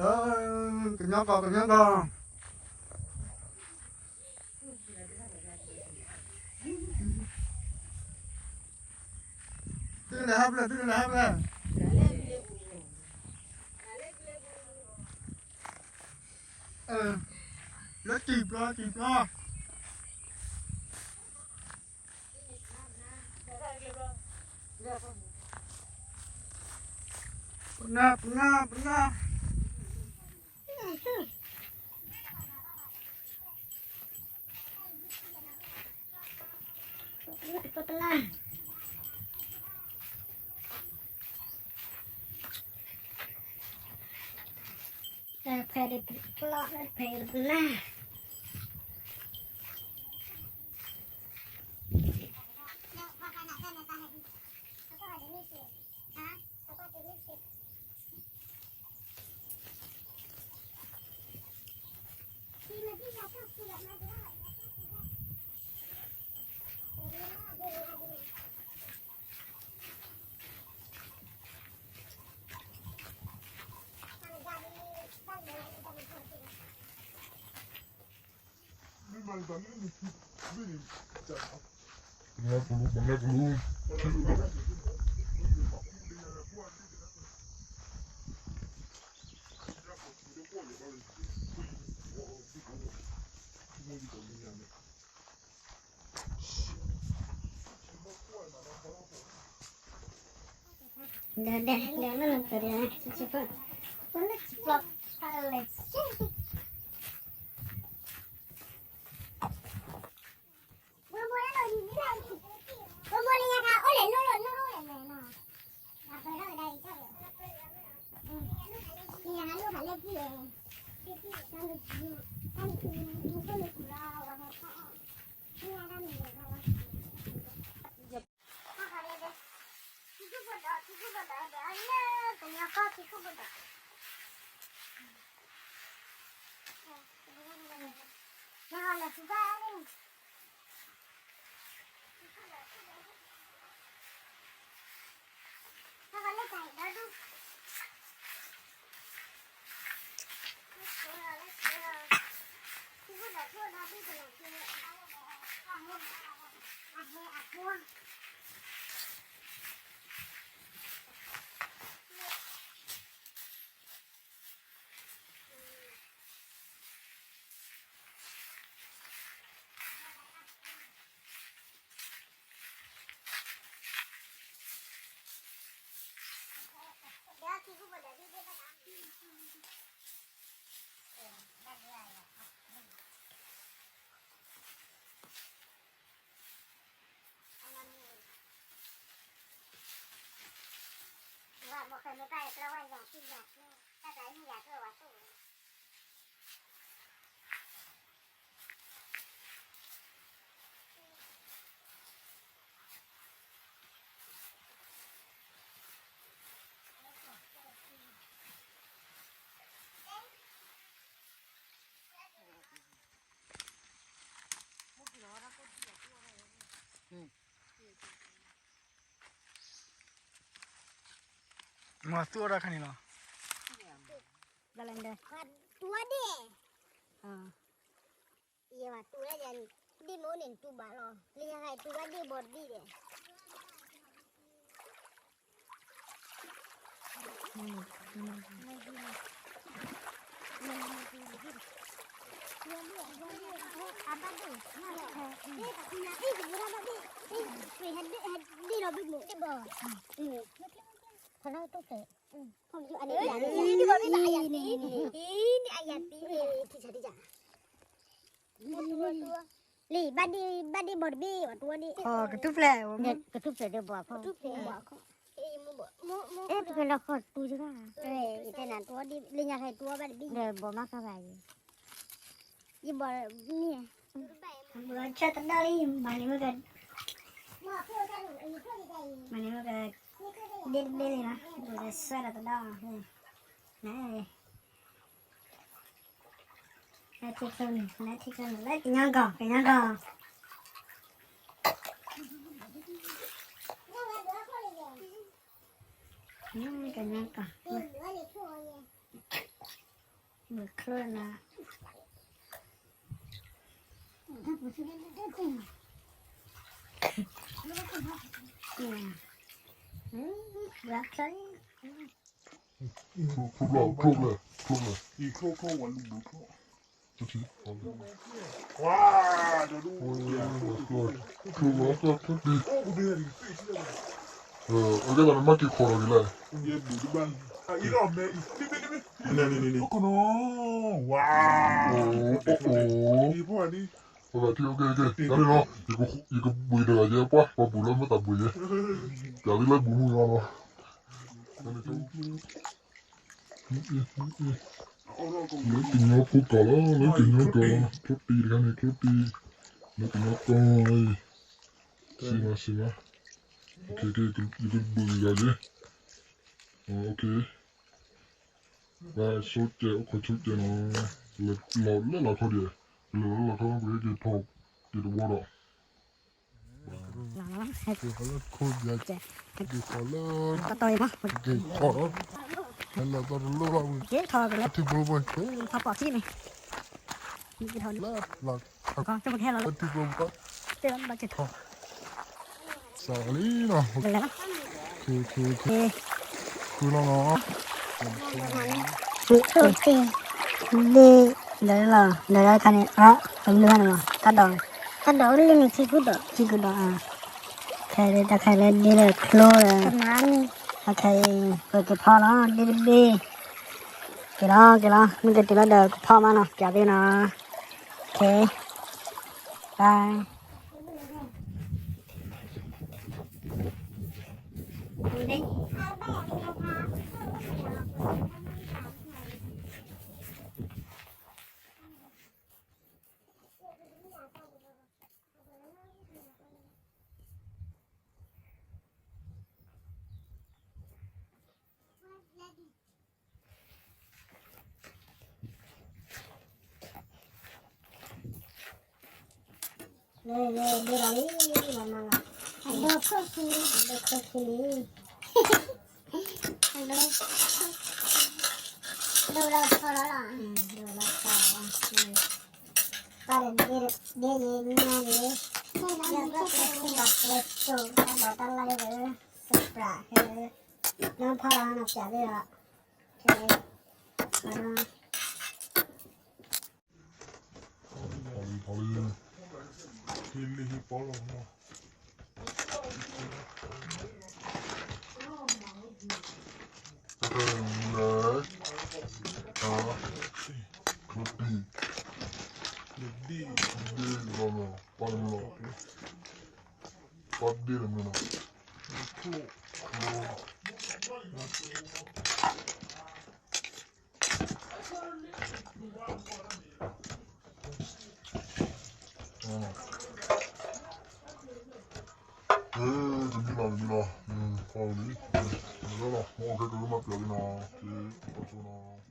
ကညီကီၢ် ကညီကီၢ်, သုလဲၤဟးဖျဲၣ် သုလဲၤဟးဖျဲၣ်, လၢတံၢ်ပျီ တံၢ်ပျီ, ပနၢ် ပနၢ် ပနၢ်. ဖဲတပျီ ဖဲတပျီ. မၤသူၣ်အီၣ်တၢ်ခါန့ၣ်လီၤ. တူၢ်ဝဲဒၣ်, ယတူၢ်ဝဲဒၣ်, ဒ်မ့ၢ်အိၣ်န့ၣ်တူၢ်ဘၣ်လီၤ, လၢညါခါတူၢ်ဝဲဒၣ်ဘီတဘ့ၣ်ဒီး လံ ဘၣ်ဒ့ဘီတဘ့ၣ် ဝဲတူၢ်ဝဲဒၣ်, ကထူၣ်ဖျဲး, ကထူၣ်ဖျဲးဒီးဘီခီၣ်, အဲ တဖျဲးလီၤဃီတူၢ်တဂၤ, ယတဲနၤတူၢ်ဝဲဒၣ် လၢညါခါတူၢ်ဝဲဘၣ်တဘ့ၣ်, ဒီးဘီမၤကဘၣ်ယၤ, ယဘီမ့ၢ်, ဆၢတဒီလံ မၤန့ၣ်မ့ၢ်က, မၤန့ၣ်မ့ၢ်က, ဒ့တဘ့ၣ်လံလီၤ, ဘီကဆၢဒီးတဒီ, န နထံၣ်ကျိန့ၣ် နထံၣ်ကျိန့ၣ် လၢကညီကီၢ် ကညီကီၢ်, ကညီကီၢ်, ကညီကီၢ်, မုၢ်ချိၣ်နၤ, ဘျီချၢ, ချိၣ်ဘျီ, ချိၣ်ဘျီ, ချိၣ်ဘျီ, အံၤချိၣ်ချိၣ်ဝဲလူၤဘုချိၣ်, ဝါ, ချိၣ်ဘျီ, ချိၣ်ဘျီ, ချိၣ်ဘျီ, အကဲဘၣ်နမၤက့ၤခီၣ်လီၤက့ၤလဲၣ်, အံၤ, ဝါ, အိၣ်, အိၣ်, အိၣ်, အကဲ, ကဲ, တၢ်န့ၣ်လီၤ, ယကဘှံးတဂၤယဲပှၤ, ပှၤဘှံးလၢမ့ၢ်တၢ်ဘှံးယဲ, ပျးလၢဘှံးမုၢ်ဂီၤလီၤ, လၢကညီဖိကီၢ်လီၤ, လၢကညီကီၢ်လီၤ, ချိၣ်တံၢ်တခါန့ၣ် ချိၣ်တံၢ်, လၢကညီကီၢ်, စံးမး စံးမး, ယကဘှံးဂၤယဲ, ပှၤဆိကဲး အိၣ်ခိးဆိကဲးနီၤ, လီၤလၢလီၢ်ခီဒံး, လီၤလၢလီၢ်ခီ ပကက့ၤထီၣ်က့ၤတဝီဒီး က့ၤဃီလၢခိၣ်ဘျး, က့ၤဃီလၢ, က့ၤဃီလီၤ, ဟဲလီၤတၢ်တလိၣ်လီၤဝံၤ, ထံကျိဘၢ, လၢ, လၢ, စးလံနီၤ, ဃုလီၤနီၤ, ဒ်, ဒီးလီၤ, ဒီးခါန့ၣ်, ပမုၢ်ဂၤန့ၣ်လီၤ, တၢ်ဒိး, တၢ်ဒိးအိၣ်လၢန့ၣ် ခံကူဒီး, ခံကူဒီး, ခဲအံၤတၢ်ခဲလၢဒ်လဲၣ်ချိၣ်ဒီး, ခဲအံၤ, ပကဖီလီၤ ဒ်တဘ့ၣ်, က့ၤလီၤ က့ၤလီၤ မ့ၢ်ကတုၤလီၤဒီးကဖီမးနီၤ ပျးသ့နီၤ, ခဲ, ဘၣ် လၢလၢဒိၣ်လီၤလံ, လီၤမးလီၤ, အဒိၣ်ခိၣ်ခံလံ, အဒိၣ်ခိၣ်ခံလံ, အဒိၣ်, ဒိၣ်လီၤဖီလီၤလီၤ, ဒိၣ်လီၤဖီလီၤ, ပၢ်ဒီးဒ့, ဒ့ယံၤမ့ၢ်န့ၣ်, ယဘၣ်က့ၤဘၣ်ကျဲစိာ် တၢ်ဘီၣ်တၢ်လၢ်လၢ, စပြးဟဲ, လီၤဖီလီၤနီၤ ပျးသ့လီၤ, ဖီလံ ဖီလံ, ဟ့ၣ်လံဟ့ၣ်ပီလီၤနီၤ, လဲၤ, ခရူပံၤ, ဒ့လီၤနီၤ ပၢ်လီၤ, ပၢ်ဒ့လီၤမ့ၢ်နီၤ, တမံၤလီၤ တမံၤလီၤ, ဖီလံ, လၢလီၤ မ့ၢ်အိၣ်ခဲကလၢမၤပျးလံနီၤ, က့ၤပီဆိနီၤ.